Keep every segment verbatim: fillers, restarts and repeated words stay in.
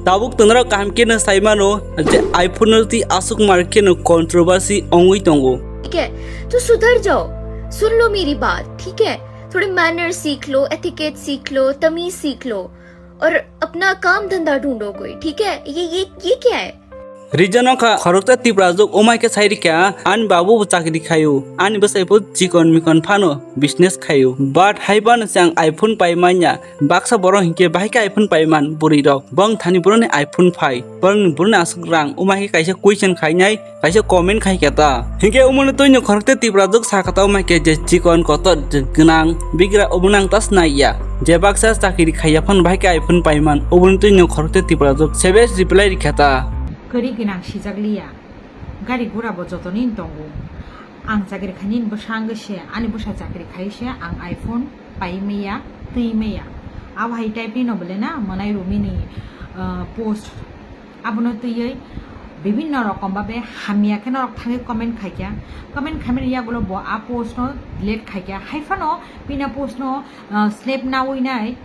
Tabuk tongrok kaham khe no sai mano je iPhone no twi aswk mar khe no controversy ongwi tongo. ठीक है, तो सुधर जाओ, सुन लो मेरी बात, ठीक है? थोड़े मैनर सीख लो, एटिकेट सीख लो, तमीज सीख लो और अपना काम धंधा ढूंढो कोई, ठीक है? ये ये ये क्या है? Reason wngkha khoroksa Tiprajwk umai khe sai rikha, ani babu bo chakri khaio, ani bwsai bo chikon mikon phano business khaio, but hai phano se ang iPhone pai manya. Baksa borok hinkhe bahai khe iPhone paiman bwrwi rok. Bong thani borokni iPhone phai. Borokni borokni aswk rang. Umai khe kaisa question khainai, kaisa comment khai khe ta. Hinkhe umoni twino khorokte Tiprajwk sakha ta umai khe je chikon kotor je gwnang bigra obo nang ta snai ya. Je baksa chakiri khaiya phano bahai khe iPhone paiman. Umoni twino khorokte Tiprajwk sebes reply rikha ta. Kwrwi gwnang sijak liya. Gari gura bo jotoni tongo. Ang chakri khainani bwsa wngwi se, ani bwsa chakri khai se, ang iPhone pai maya, twi maya. Abo hai type ni no bole na, mwnai rumi ni, ah, post. Abono twiwi bibinno rokom babe hamya khe norok thangwi comment khaikha. Comment khaimani yagulo bo a post no delete khaikha. Hai phano bini a post no, ah, snap nawi nai,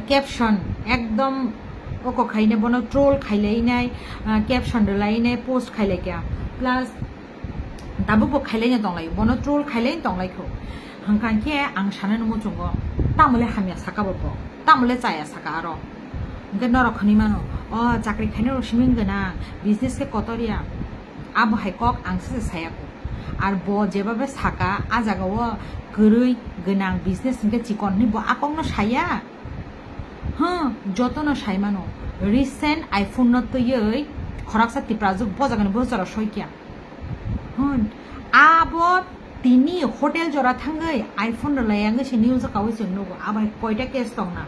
caption ekdom oko khaina bono troll khailainai, ah, caption rwlainai, post khailaikha, plus tabuk bo khailaina tonglaio, bono troll khailaina tonglaikho. Hwnkha khe ang sanani muchungo, tamole hamya saka bo, bo tamole chaya saka aro. Hwnkhe norok hwnwi mano, o chakri khainai rok siming gwnang, business khe kotor ya, abo hai kok ang se saya kho. Ar bo jebabe saka, a jaga o kwrwi gwnang business hwnkhe chikon hwnwi bo a kokno saya. Huh, jotono sai mano. Recent iPhone no twiwi khoroksa Tiprajwk bo jagani bo jora soikya. Huh, abo tini hotel jora thangwi iPhone rwlai wngwi se news o kaui chwng nugo. Abo hai koita case tongna?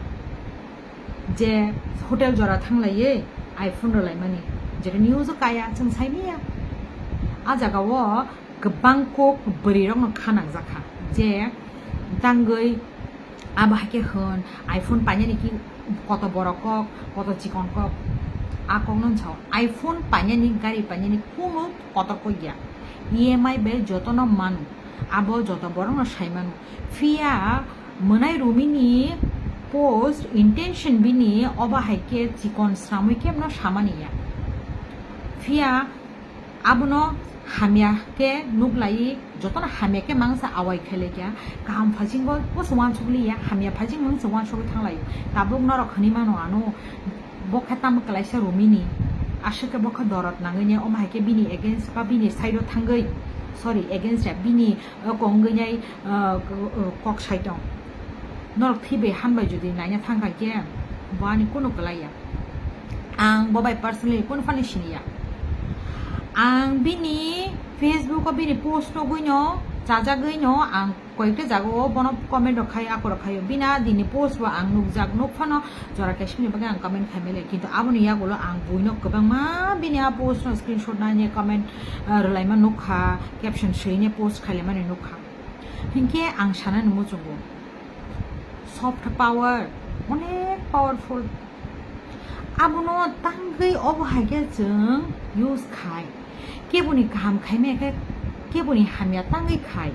Je hotel jora thanglaiwi iPhone rwlaimani. Jeta news o kaya chwng sai manya. A jaga o kwbang kok bwrwi rokno kha nangjakha. Je tangwi Abo hai khe hwn, iPhone painani ki koto borok kok, koto chikon kok. A kokno wng sao, iPhone painani, gari painani kunu kotor kok ya. E M I bai jotono mano, abo joto borokno sai mano. Phiya mwnai rumini post intention bini obo hai khe chikon sramwi khe bono samani ya. Phiya Abono hamya khe nuk lai, jotono hamya khe mangsa awai khailai kha. Kaham phaisingbo bo se uansuk liya, hamya phaising mangsa uansugwi thanglaio. Tabuk norok hwnwi mano ano, bo khe tamo klaisa romini, aswk khe bo khe dorot nangwi ne, omo hai khe bini against ba bini side o thangwi, sorry, against ya, bini, uh, kongwi nai, uh, k-, uh, kok sai tong. Norok thwi bai han bai jodi naina thang kha khe, bo ani kunu kwlai ya. Ang bo bai personally kunu phano sini ya. Ang bini Facebook o bini post nugwi no, chajagwi no, ang koyekta jaga o bono comment rok khai, ako rok khai. Bini a dini post bo ang nukjak, nuk phano jora kaisa bini bagwi ang comment khai mele. Kintu aboni yagulo ang buino kwbangma bini a post no screenshot naine comment, ah, rwlaima nukha, caption swine post khailaimani nukha. Hinkhe ang sanani muchungo. Soft power, onek powerful. Abono tangwi obo hai khe chwng use khai. Keboni kaham khai maya khe keboni hamya tangwi khai.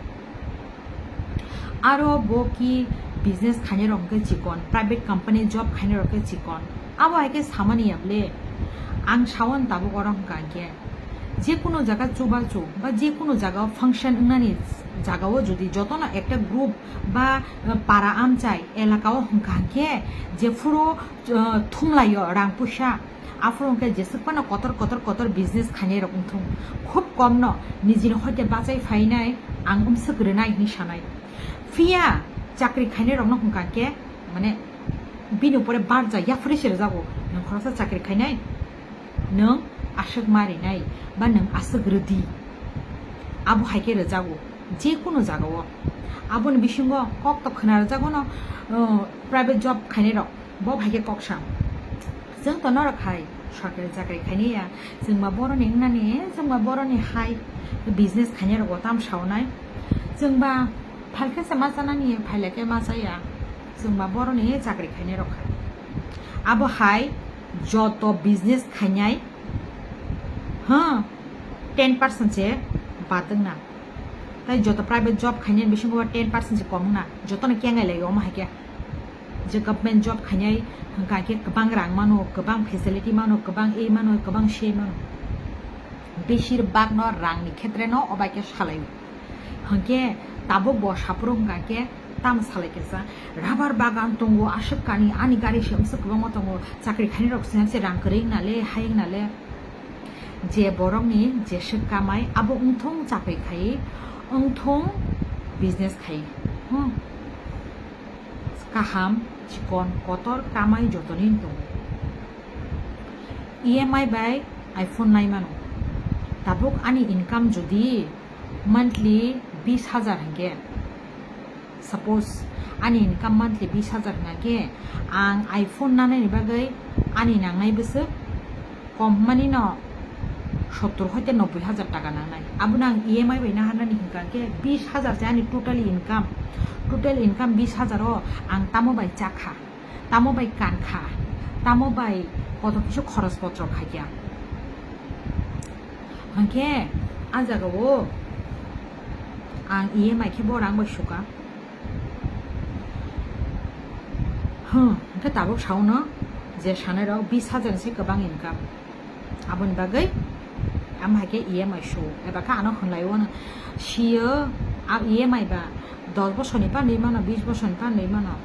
Aro bo ki business khainai rok hwnkhe chikon, private company job khainai rok khe chikon. Abo hai khe samani ya ble. Ang sawan tabuk oro hwnkha hinkhe. Je kunu jaga chubachu ba je kunu jaga o function wngnani jaga o jodi jotono ekta group ba, eh, para amchai elaka o hwnkha hinkhe jephuru, eh, thumlaio rang puisa, aphuru hwnkhe jeswk phano kotor kotor kotor business khainai rok wngthung, khub kom no nijini hoite bachai phainai ang umswk rwnai hinwi sanai. Phiya chakri khainai rok no hwnkha hinkhe mane bini upore barja yaphuri se rwjago, nwng khoroksa chakri khainai. Nwng aswk ma rinai ba nwng aswk rwdi, abo hai khe rwjago je kunu jaga o. Aboni bisingo kok tok khwna rwjago no, uh, private job khainai rok, bo hai khe kok sa. Chwng to norok hai sorkari chakri khainai ya, chwng ba boroni wngnani, chwng ba boroni hai business khainai rok bo tam saonai, chwng ba Phalkhe se ma chanani, phailekhe ma chaya. Chwng ba boroni chakri khainai rok hai. Abo hai joto business khainai, ha, ten percent se bad wngna. Tai joto private job khainai bisingo ten percent se kom wngna. Jotono kengai lai omo hai khe. je government job khainai hwnkha khe kwbang rang mano, kwbang facility mano, kwbang ei mano, kwbang sei mano. Besir bagno rangni khetre no obai khe salai. Hwnkhe tabuk bo saphuru hwnkha khe tamo salai khe sa, rubber bagan tongo, aswk kani ani gari se umswk kwbangma tongo, chakri khainai rok se rang kwrwi wngna le, hai wngna le. Je borokni jeswk kamai abo wngthung chakri khai, wngthung business khai. Hmm. Kaham, chikon, kotor kamai jotoni tongo. E M I bai iPhone nai mano. Tabuk ani income jodi monthly bis hajar hwnkhe, suppose ani income monthly bis hajar hwnkhe, ang iPhone nanani bagwi ani nangnai bwswk kom mani no sottor hoite nobboi hajar taka nangnai. Abono ang E M I bai naharnani hwnkha khe bis hajar se ani total income. Total income bis hajar o ang tamo bai chakha, tamo bai kankha, tamo bai koto kisu khoros potro khaikha. Hwnkhe a jaga o ang E M I khe bo rang bai suka. Hmm, hwnkhe tabuk sauno je sanai rok bis hajar se kwbang income. Aboni bagwi ama hai khe E M I su, eba khe ano hwnlai o no siyo, a E M I ba dos bosorni panwi mano, bis bosorni panwi mano.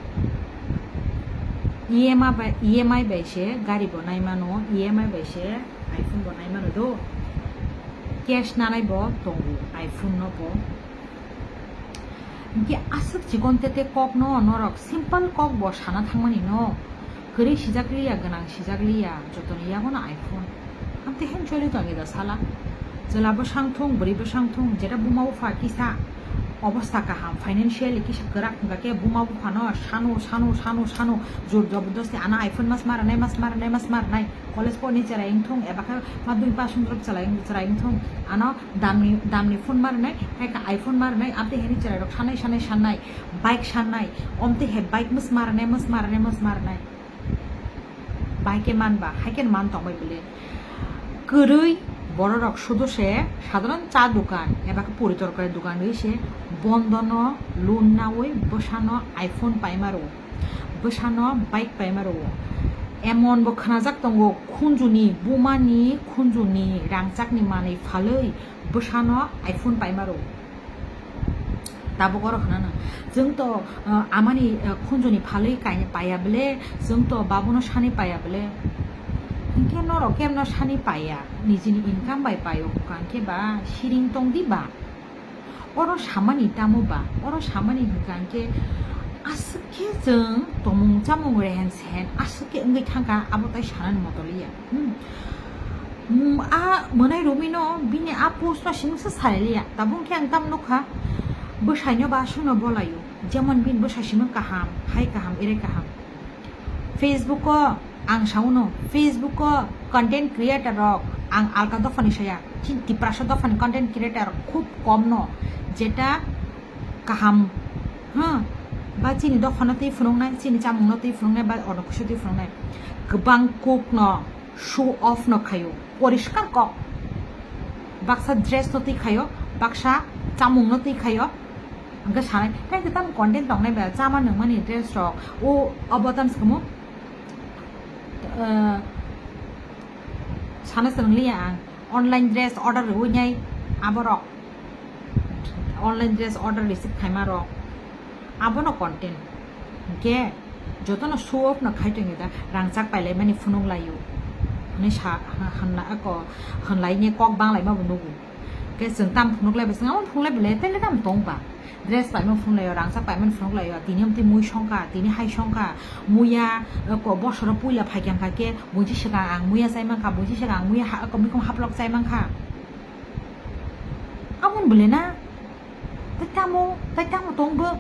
E M I bai, E M I bai se gari bo nai mano, E M I bai se iPhone bo nai mano do. Cash nanai bo tongo, iPhone no bo. Hwnkhe aswk chikon tete kok no norok simple kok bo sana thangmani no. Kwrwi sijak liya, gwnang sijak liya, jotoni yago no iPhone. Amtwi hen choli tongi da sala. Chwla bwsang thung, bwrwi bwsang thung, jeta buma bupha kisa obostha kaham, financially kisa kwrak hwnkha khe buma bupha no sano, sano, sano, sano, jor jobordosti ano iPhone mas maranai, mas maranai, mas maranai. College porni chwrai wngthung, eba khe ma dui pass wngkhe chwrai, chwrai wngthung. Ano damni, damni phone maranai, hai khe iPhone maranai, amtwi heni chwrai rok sanai, sanai, sanai, bike sanai, omtwi he bike mas maranai, mas maranai, mas maranai. Bike khe man ba, hai khe man tong bai bwle. Kwrwi borok rok sudo se sadharon cha dukan, eba khe puri torkari dukan rwi se bondono loan naui bwsano iPhone paima rwo. Bwsano bike paima rwo. Emon bo khwnajak tongo, khunjuni bumani, khunjuni rangchakni manwi phalwi bwsano iPhone paima rwo. Tabuk oro hwnano, chwng to, uh, amani, uh, khunjuni phalwi kaini paiya bwle, chwng to babono sani paiya bwle. Hinkhe norok kemno sani paiya, nijini income bai paio, hwnkhe ba siring tongdi ba. Oro samani tamo ba, oro samani hwnkha hwnkhe aswk khe chwng tongmung chamung rehen sehen aswk khe wngwi thangkha, abo tai sanani moto liya. Hmm. Hmm, a mwnai romwi no bini a post no simingsa salai liya, tabuk khe ang tamo nukha, bwsai no ba aswk no bolaio, jemon bini bwsai siming kaham, hai kaham, ere kaham. Facebook o ang sauno, Facebook o content creator rok ang alka dophani saya, chini Tiprasa dophani content creator khub kom no, jeta kaham, ha, ba chini dophano twi phunuknai, chini chamungno twi phunuknai, ba ono kusu twi phunuknai, kwbang kok no show off no khaio, poriskar kok, baksa dress no twi khaio, baksa chamung no twi khaio. Hwnkhe sanai, tei kwtam content tongnai ba, chama nungmani dress rok, o obo tamo se kwmung, eh, sana se nung liya ang, online dress order rwui nai, aborok, online dress order receive khaima rok, abono content. Hwnkhe, jotono show off no khai tongwi da, rangchak pailaimani phunuk laio. Hwnwi sa, ha-, hanla ako, hanlaini kok banglaima bo nugo. Khe chwng tam phunuk laibai, chwng amo phunuk laibai, tele tam tong ba. Dress paima phunuk laio, rangchak paimani phunuk laio, tini amtwi mui songkha, tini hai songkha, muya, ako, bosoro puila phaikha hwnkha khe, buji swkang ang muya chai mankha, buji swkang ang muya ha-, ako, mikhum haplok chai mankha. Amon bwle na? Tai tamo, tai tamo tong bo?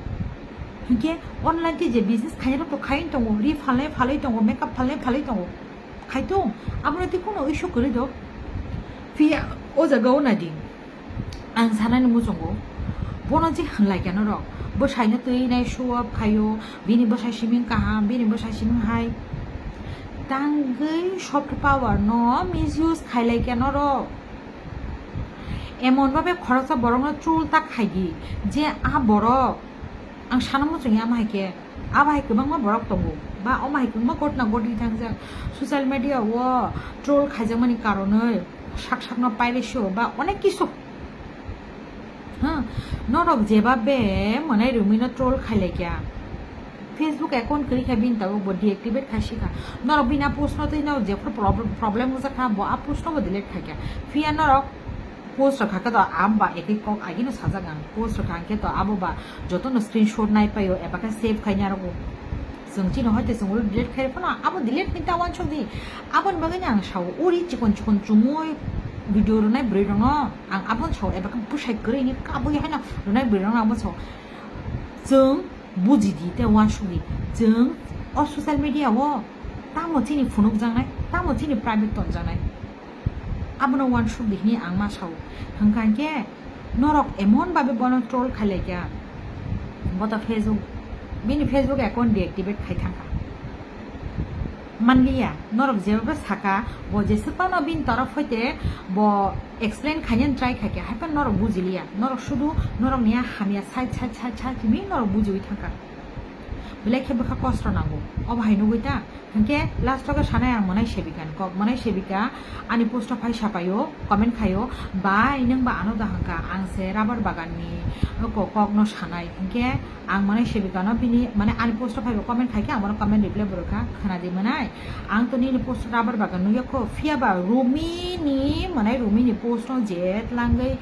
Hinkhe online khe je business khainai rok to khai tongo, ri phalnai phalwi tongo, makeup phalnai phalwi tongo. Khai tong, abono tei kheno issue kwrwi do. Phiya o jaga o nadi. Ang sanani muchungo. Bono je hwnlai khe norok. Bwsai no twi nai show off khaio, bini bwsai siming kaham, bini bwsai siming hai. Tangwi soft power no misuse khailai khe norok. Emon babe khoroksa borokno chul ta khaidi je a borok, ang sana muchungya ama hai khe, Abo hai kwbangma borok tongo, ba omo hai kwbangma ghotna ghotwi thangjak. Social media o troll khaijakmani karonwi sak sakno pailesio ba onek kisu. Ha, norok jeba be mwnai Rumino troll khailaikya. Facebook account kwrwi kha bini tabuk bo deactivate khai sikha. Norok bini a post no twi norok jephru problem, problem wngjakha bo a post no bo delete khaikha. Phiya norok post rwkha khe to abo ba ekwi kok agino sajak ang. Post rwkha hwnkhe to abo ba jotono screenshot naipaio eba khe save khai narwgo. Chwng chini hoite chwng oro delete khai phano abo delete hinta uansuk di. Aboni bagwi ang sao uri chikon chikon chumui video rwnai bwrwi rokno ang aboni sao eba khe bwsai kwrwi ni kabui haino rwnai bwrwi rokno abo sao. Chwng buji di tei uansuk di. Chwng o social media o tamo chini phunukjaknai, tamo chini private tonjaknai. Abono uansuk di hini ang ma sao. Hwnkha hwnkhe norok emon babe bono troll khailaikya. Bo to Facebook, bini Facebook account deactivate khai thangkha. Manliya, norok jeba saka, bo jeswk phano bini torof hoite bo explain khainani try khaikha, haiphano norok bujiliya. Norok sudu norokni a hamya side, side, side, side hwnwi norok bujiwi thangkha. Belai khe bwkha kosto nango. Obo hai nugwi ta? Hwnkhe last o khe sanai ang mwnai sebikani kok, mwnai sebika ani post o phai sapaio, comment khaio, "Bai, nwng ba ano da hwnkha, ang se rubber bagan ni kok, kok no sanai." Hwnkhe ang mwnai sebikano bini, mane ani post o phaibo comment khaikhe ang bono comment reply bo rwkha, "Khna di mwnai, ang to nini post o rubber bagan nukya kho, phiya ba Rumi ni, mwnai Rumi ni post no je tlangwi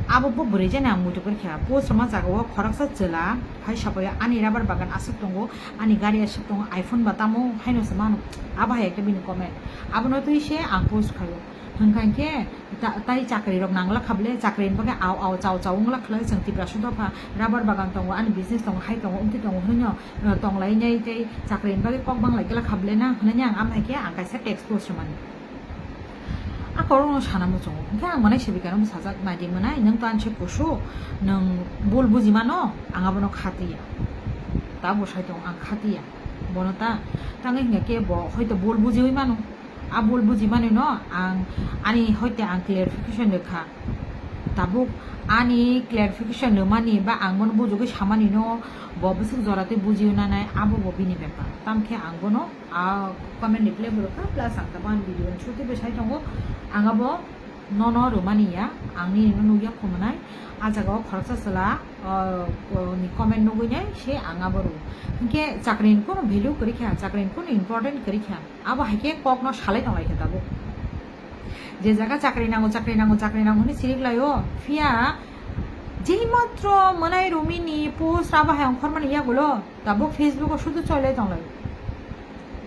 abo bo bwrwi jani ang muitu khe kha. Post rwma jaga o khoroksa chwla phai sapaio ani rubber bagan aswk tongo, ani gari aswk tongo, iPhone ba tamo haino se mano." Abo hai ekta bini comment. Abono twi se ang post khaio. Hwnkha hwnkhe ta-, tai chakri rok nangla kha bwle, chakri ni bagwi au au chao chao wngla khlai, chwng Tiprasa dopha, rubber bagan tongo, ani business tongo, hai tongo, omtwi tongo hwnwi no, eh, tonglainai tei chakri ni bagwi kok banglai kla kha bwle na hwnwi ang amo hai khe ang kaisa text post rwmani. A korokno sana muchungo. Hwnkhe ang mwnai sebikano bwsajak, "Naidi mwnai, nwng to ani se kusu, nwng bul buji mano, ang abono khatiya. Ta bwsai tongo, ang khatiya. Bono ta, tangwi hwnkhe khe bo hoito bul bujiwi mano. A bul buji mani no ang ani hoite ang clarification rwkha. Tabuk ani clarification rwmani ba ang bono bujugwi samani no bo bwswk jora tei bujiwi nanai, abo bo bini bepar. Tamkhe ang bono a comment reply bo rwkha, plus ang tabuk ani video ni shooting bo sai tongo, ang abo nono rwmani ya, ang nini no nukya khumnai, a jaga o khoroksa chwla, o, o, ni comment nugwi nai se ang abo rw. Hwnkhe chakri ni kono value kwrwi kha, chakri ni kono important kwrwi kha, abo hai khe kok no salai tonglai kha tabuk. Je jaga chakri nango, chakri nango, chakri nango hwnwi chirik lai o, phiya jei matro mwnai Rumi ni post abo hai ongkhormani yagulo, tabuk Facebook o sudu choilai tonglai.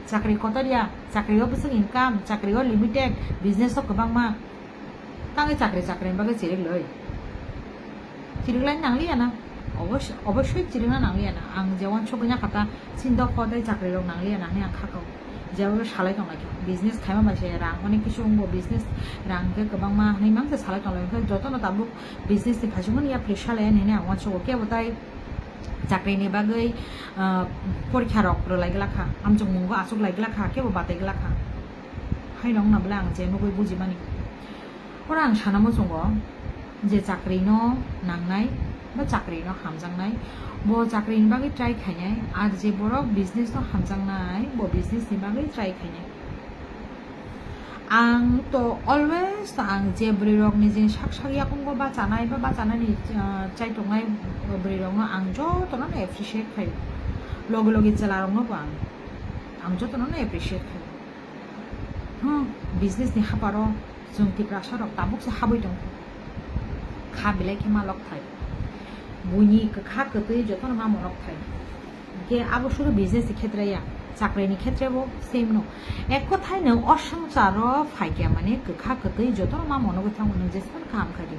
Chakri kotor ya, chakri o bwswk income, chakri o limited, business o kwbangma. Tangwi chakri, chakri ni bagwi chirik loi. Chirik lai nangliya na. Obos-, obossoi chirikna nangliya na. Ang je uansukgwi na kha ta, chini dopha tei chakri rok nangliya na hwnwi ang kha kau. Jeba salai tonglai kha. Business khaima bai se rang onek kisu wngo, business rang khe kwbangma hwnwi mang se salai tonglai kha. Jotono tabuk business ni phaichukmani ya pressure lai hwnwi ang uansugo. Kebo tai chakri ni bagwi, ah, porikha rok rwlai glak kha. Amchwk mungo achuk lai glak kha, kebo batai glak kha. Haino wngna bwle ang je nugwi bujimani. Oro ang sana muchungo je chakri no nangnai ba chakri no hamjaknai, bo chakri ni bagwi try khainai, ar je borok business no hamjaknai, bo business ni bagwi try khainai. Ang to always to ang je bwrwi rok ni je sak sak yakungo bachanai ba bachanani, ah, chai tongnai bwrwi rok no ang joto no appreciate khaio, logi logi chwla rok no bo ang, ang joto no appreciate khaio. Hmm, business ni haparo chwng Tiprasa rok tabuk se habwi tongo. Kha belai khe ma lok thai. Buini kwkha kwtwi jotono ma monok thai. Hwnkhe abo sudu business ni khetre ya, chakri ni khetre bo same no. Ek kothai nwng o swngcharo phaikya mane kwkha kwtwi jotono ma monogwi thango, nwng jesmano kaham khaidi.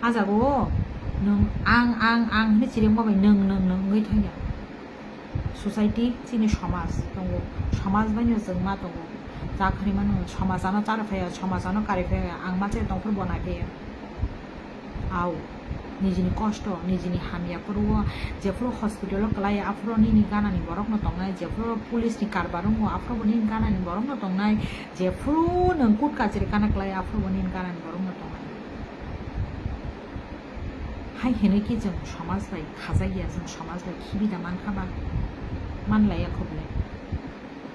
A jaga o nwng ang, ang, ang hwnwi chirima bai nwng, nwng, nwng wngwi thangya. Society chini somaj tongo, somaj bai no chwng ma tongo. Chakri mano somaj ano chari phaiya, somaj ano kari phaiya, ang ma chai tongphuru bo nai phaiya. Au, nijini kosto, nijini hamya phuru o, jephuru hospital o kwlai, aphuru nini gana ni borok no tongnai, jephuru police ni karbar wngo, aphuru bo nini gana ni borok no tongnai, jephuru nwng court kachari kana kwlai, aphuru bo nini gana ni borok no tongnai. Hai hinwi khe chwng somaj bai khajak ya, chwng somaj bai khibi da mankha ba. Manlaiya khobole.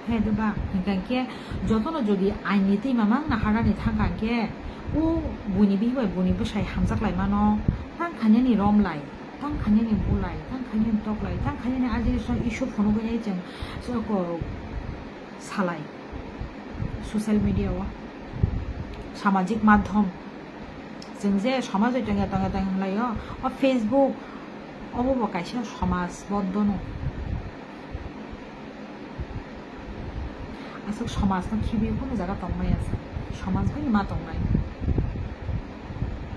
He de ba, hingkha khe jotono jodi aini twi mamang na harani thangkha khe, o buini bihi bai buini bwsai hamjak lai mano, tang khainani rom lai, tang khainani bu lai, tang khainani tok lai, tang khainani ajini song issue phunugwi nai chwng so ko salai social media o, samajik madhom. Chwng je somaj bai tongya tongya tongya lai o, o Facebook obo bo kaisa somaj boddono. Aswk somajno khibiwi kunu jaga tongmaya se. Somaj bai ma tongnai.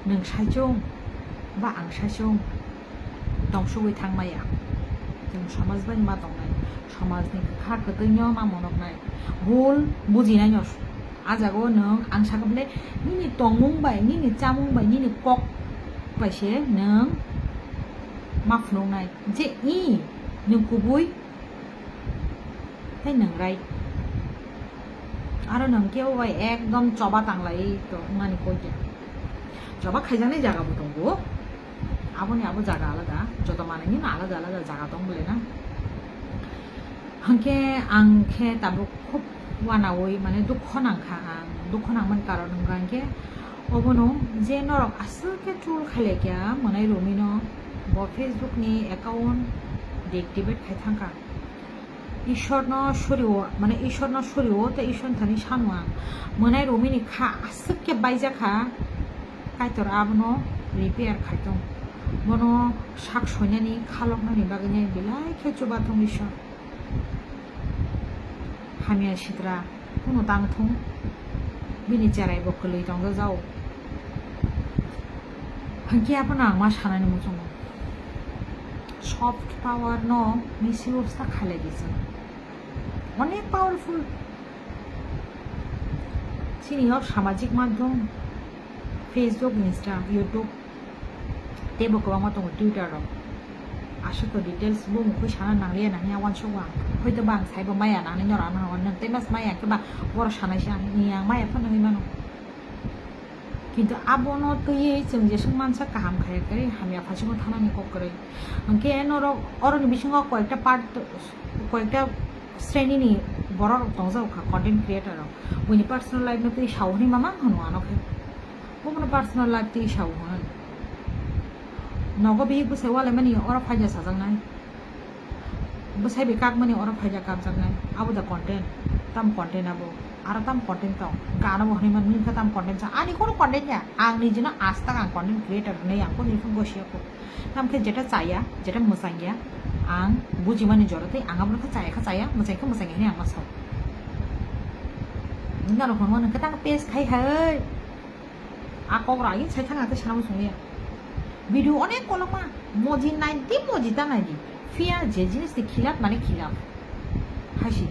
Nwng saichung ba ang saichung tongsugwi thangmaya. Chwng somaj bai ma tongnai. Somajni kha kwtwino ma monoknai. Bul bujinaino a jaga o nwng ang sakha bwle nini tongmung bai, nini chamung bai, nini kok bai se nwng ma phunuknai. Je i nwng kubui tei nwng right. Aro nwng kebo bai ekdom choba tanglai tongmani koi khe. Choba khaijaknai jaga bo tongo. Aboni abo jaga alada. Joto manwini no alada alada jaga tong bole na. Hwnkhe ang khe tabuk khub wanaui mane dukho nangkha ang. Dukho nangmani karon wngkha hwnkhe obono je norok aswk khe troll khailai kha mwnai romino bo Facebook ni account deactivate khai thangkha. Ishorno suriwo, mane Ishorno suriwo tei Ishorni thani sano ang. Mwnai romini kha aswk khe baijak kha, Kaitor abono repair khai tong. Bono sak soinani khaloknani bagwino belai khe chubathung Ishor. Hamya sitra kuno tang thung, bini cherai bo kwlwi tongjakjao. Hwnkhe abono ang ma sanani muchungo. Soft power no misuse ta khailai di chwng. Onek powerful. Chini o samajik madhyam, Facebook, Insta, YouTube, teibo kwbangma tongo Twitter rok. Aswk to details bo mukhui sana nangliya nangya uansukgo ang. Hoito ba ang saibo maya nangni norok ano hwngo nwng tei mas maya khe ba borok sanai se ang ni ang maya phano hinwi mano. Kintu abono twiwi chwng jeswk mansa kaham khaiya kwrwi hamya phaisingno thanani kok kwrwi. Hwnkhe norok oroni bisingo koyekta part, koyekta srenini borok rok tongjago kha, content creator rok. Buini personal life no twi sao hwnwi mamang hwnwi ano khe. Bobono personal life twi sao hwnwi. Nogo bihik bwsai walaimani oro phaija sajaknai. Bwsai bai kakmani oro phaija kapjaknai. Abo da content. Tam content abo. Aro tam content tong. Gana bo hwnwi mano nini khe tam content sa. Ani kono content ya. Ang nijino astak ang content creator hwnwi ang kono phone gosi ya kho. Tam khe jeta chaya, jeta mwchang ya. Ang bujimani jora tei ang abono khe chaya khe chaya, mwchang khe mwchang ya hwnwi ang ma sao. Nini aro hwnwi mano khe tang page khai hai. A kok rok agini sai thang, ang tei sana muchung ya. Video onek kolokma, moji nai di, moji ta nai di. Phiya je jinis ni khilaf mane khilaf. Hai si,